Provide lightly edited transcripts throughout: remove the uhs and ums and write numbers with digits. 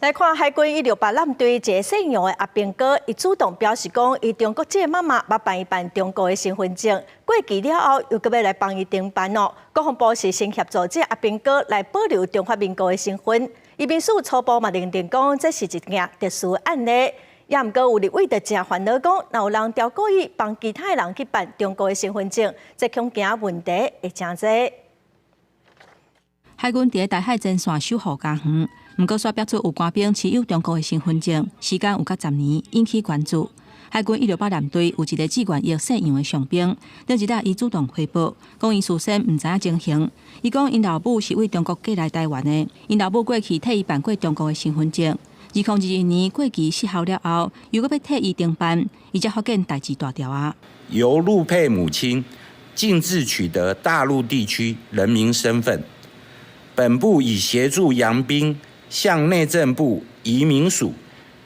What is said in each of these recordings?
來看海軍168艦隊一个姓楊的阿兵哥，伊主動表示講，伊中國籍的媽媽欲幫伊辦中國的身份證，過期了後又閣欲來幫伊重辦哦。國防部是先協助這个阿兵哥來保留中華民國的身份。移民署初步嘛認定講，這是一件特殊案例。也毋過有立委就誠煩惱講，若有人刁故意幫其他的人去辦中國的身份證，這恐驚問題會誠濟。海軍佇台海前線守護家園，毋過煞爆出有官兵持有中國的身份證，時間有較十年，引起關注。海軍168艦隊有一个志願役姓楊的上兵，頂一日伊主動回報，講伊事先毋知影情形。伊講𪜶老母是對中國過來台灣的，𪜶老母過去替伊辦過中國的身份證。2021年過期失效了後，又閣欲替伊重辦，伊才發現代誌大條啊。由陸配母親逕自取得大陸地區人民身份。本部已協助楊兵向內政部移民署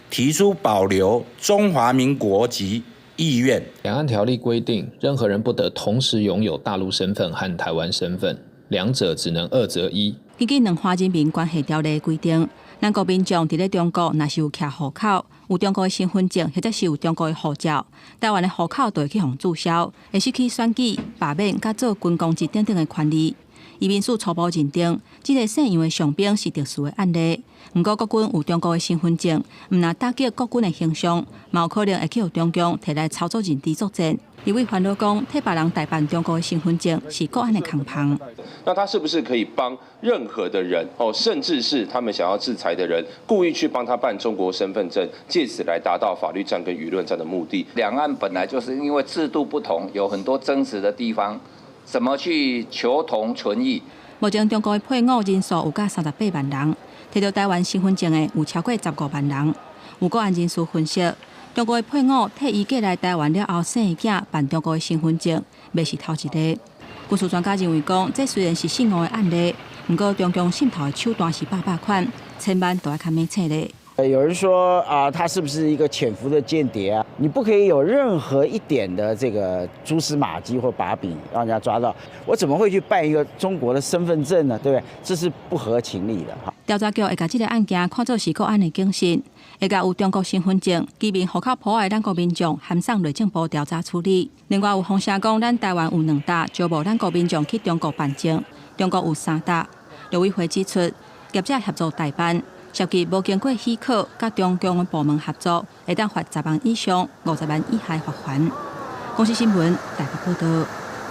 提出保留中華民國籍意願。兩岸條例規定，任何人不得同時擁有大陸身份和台灣身份，兩者只能二擇一。根據《兩岸人民關係條例》規定，咱國民眾佇咧中國若是有徛戶口、有中國的身份證，或者是有中國的護照，台灣的戶口就會去予註銷，會失去選舉、罷免、佮做軍公職等等的權利。移民署初步認定，這个姓楊的上兵是特殊的案例。毋過國軍有中國的身份證，毋但打擊國軍的形象，嘛有可能會去予中共提來操作認知作戰。立委煩惱講，替別人代辦中國的身份證是國安的空縫。那他是不是可以幫任何的人哦，甚至是他們想要制裁的人，故意去幫他辦中國身份證，借此來達到法律戰跟輿論戰的目的？兩岸本來就是因為制度不同，有很多爭執的地方。怎麼去求同存異？目前中國的配偶人數有佮38萬人，提著台灣身份證的有超過15萬人。有國安人士分析，中國的配偶替伊過來台灣了後生的囝辦中國的身份證，袂是頭一个。軍事專家認為講，這雖然是幸運的案例，毋過中共滲透的手段是百百款，千萬都愛較明確咧。有人說啊，他是不是一個潛伏的間諜啊？你不可以有任何一點的這個蛛絲馬跡或把柄，讓人家抓到。我怎麼會去辦一個中國的身份證呢？對不對？這是不合情理的。哈。調查局會共這个案件看作是國安的警訊，會共有中國身份證、居民戶口簿的咱國民眾函送內政部調查處理。另外有風聲講，咱台灣有兩搭招募咱國民眾去中國辦證，中國有三搭。陸委會指出，業者協助代辦，涉及無經過許可，佮中共的部門合作，會當罰10萬以上50萬以下罰鍰。公視新聞台北報導。